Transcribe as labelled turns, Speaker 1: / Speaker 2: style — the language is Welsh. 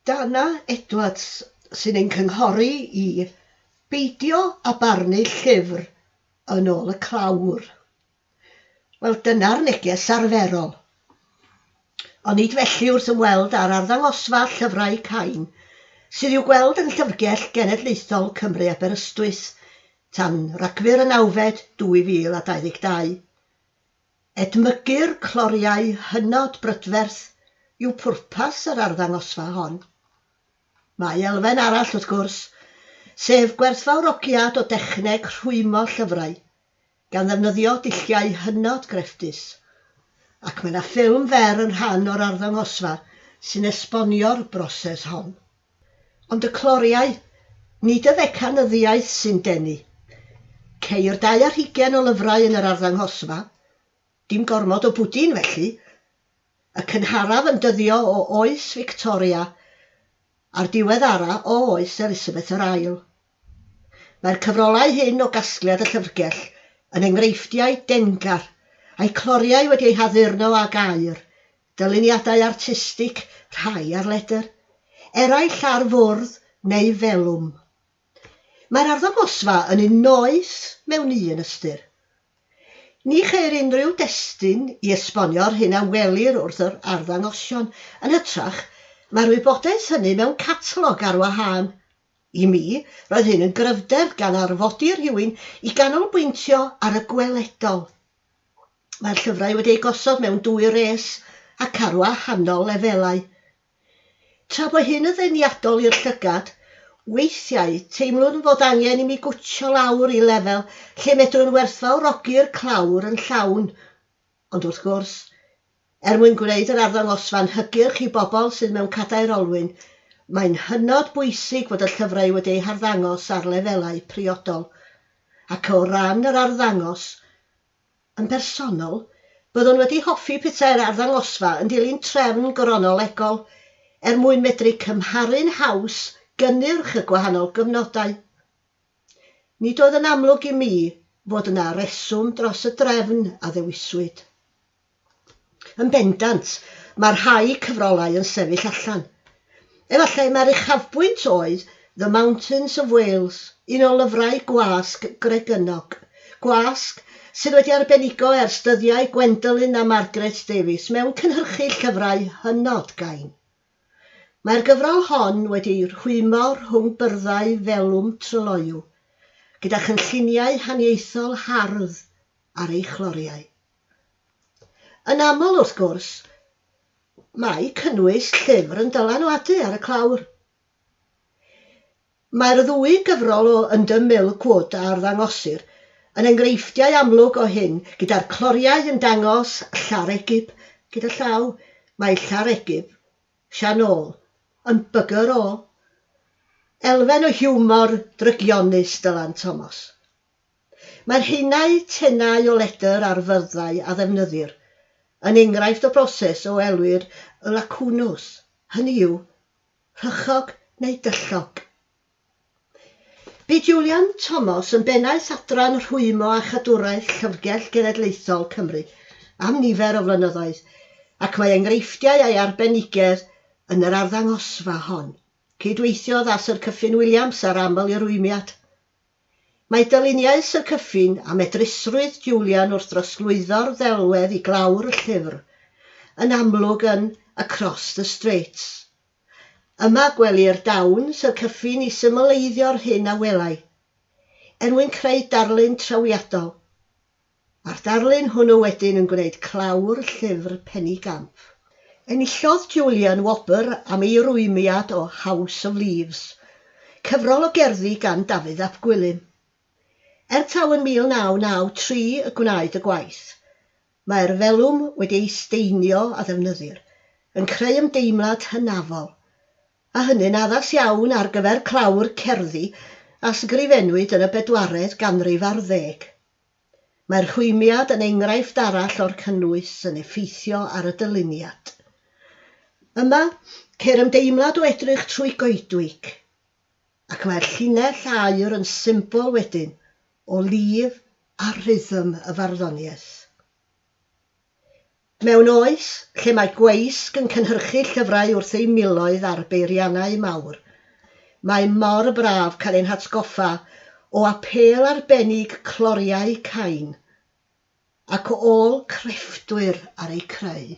Speaker 1: Dana Edwards sy'n ein cynghori i beidio â barnu llyfr yn ôl y clawr. Wel, dyna'r neges arferol. Ond nid felly wrth ymweld â'r arddangosfa Llyfrau Cain, sydd i'w gweld yn Llyfrgell Genedlaethol Cymru Aberystwyth tan Ragfyr y nawfed 2022. Edmygu'r cloriau hynod brydferth yw pwrpas yr arddangosfa hon. Mae elfen arall, wrth gwrs, sef gwerthfawrogiad o dechneg rhwymo llyfrau, gan ddefnyddio dulliau hynod grefftus. Ac mae 'na ffilm fer yn rhan o'r arddangosfa sy'n esbonio'r broses hon. Ond y cloriau, nid y fecanyddiaeth sy'n denu. Ceir dau ar hugain o lyfrau yn yr arddangosfa, dim gormod o bwdin felly, y cynharaf yn dyddio o oes Victoria a'r diweddara o oes Elisabeth yr Ail. Mae'r cyfrolau hyn o gasgliad y llyfrgell yn enghreifftiau dengar, a'u cloriau wedi eu haddurno ag aur, Dyluniadau artistig, rhai ar ledr, eraill ar fwrdd neu felwm. Mae'r arddangosfa yn un noeth mewn un ystyr. Ni cheir unrhyw destun i esbonio'r hyn a welir wrth yr arddangosion, yn hytrach, mae'r wybodaeth hynny mewn catalog ar wahân. I mi, roedd hyn yn gryfder gan arfodi rhywun i ganolbwyntio ar y gweledol. Mae'r llyfrau wedi eu gosod mewn dwy res ac ar wahanol lefelau. Tra bo hyn yn ddeniadol i'r llygad, weithiau teimlwn fod angen i mi gwtsio lawr i lefel lle medrwn werthfawrogi'r clawr yn llawn. Ond wrth gwrs, er mwyn gwneud yr arddangosfa'n hygyrch i bobl sydd mewn cadair olwyn, mae'n hynod bwysig fod y llyfrau wedi eu harddangos ar lefelau priodol. Ac o ran yr arddangos, Yn bersonol, byddwn wedi hoffi petai'r arddangosfa yn dilyn trefn gronolegol er mwyn medru cymharu'n haws gynnyrch y gwahanol gyfnodau. Nid oedd yn amlwg i mi fod yna reswm dros y drefn a ddewiswyd. Yn bendant, mae rhai cyfrolau yn sefyll allan. Efallai mai'r uchafbwynt oedd The Mountains of Wales, un o lyfrau gwasg Gregynog, gwasg sydd wedi arbenigo ers dyddiau Gwendoline a Margaret Davies mewn cynhyrchu llyfrau hynod gain. Mae'r gyfrol hon wedi'i rhwymo rhwng byrddau felwm tryloyw, gyda chynlluniau haniaethol hardd ar ei chloriau. Yn aml, wrth gwrs, Mae cynnwys llyfr yn dylanwadu ar y clawr. Mae'r ddwy gyfrol o Under Milk Wood a arddangosir yn enghreifftiau amlwg o hyn, gyda'r cloriau yn dangos Llareggub, gyda llaw, mae Llareggub, Sian Ôl, yn bugger all. Elfen o hiwmor drygionus Dylan Thomas. Mae'r haenau tenau o ledr ar fyrddau a ddefnyddir yn enghraifft o broses o elwir y lacwnws, hynny yw, rhychog neu dyllog. Bu Julian Thomas yn bennaeth adran Rhwymo a Chadwraeth Llyfrgell Genedlaethol Cymru am nifer o flynyddoedd ac mae enghreifftiau a'i arbenigedd yn yr arddangosfa hon. Cydweithiodd â Syr Kyffin Williams ar aml i rwymiad. Mae dyluniau Syr Kyffin a medrusrwydd Julian wrth drosglwyddo'r ddelwedd i glawr y llyfr yn amlwg yn Across the Straits. Yma gwelir dawn Syr Kyffin i symleiddio'r hyn a welai, er mwyn creu darlun trawiadol. A'r darlun hwnnw wedyn yn gwneud clawr llyfr penigamp. Enillodd Julian wobr am ei rwymiad o House of Leaves, cyfrol o gerddi gan Dafydd ap Gwilym. Er taw yn 1993 y gwnaed y gwaith, mae'r felwm wedi ei staenio a ddefnyddir yn creu ymdeimlad hynafol, a hynny'n addas iawn ar gyfer clawr cerddi a sgrifennwyd yn y bedwaredd ganrif ar ddeg. Mae'r rhwymiad yn enghraifft arall o'r cynnwys yn effeithio ar y dyluniad. Yma, ceir ymdeimlad o edrych trwy goedwig, ac mae'r llinell aur yn symbol wedyn o lif a rhythm y farddoniaeth. Mewn oes lle mae gweisg yn cynhyrchu llyfrau wrth eu miloedd ar beiriannau mawr, mae mor braf cael ein hatgoffa o apêl arbennig cloriau cain, ac o ôl crefftwyr ar eu creu.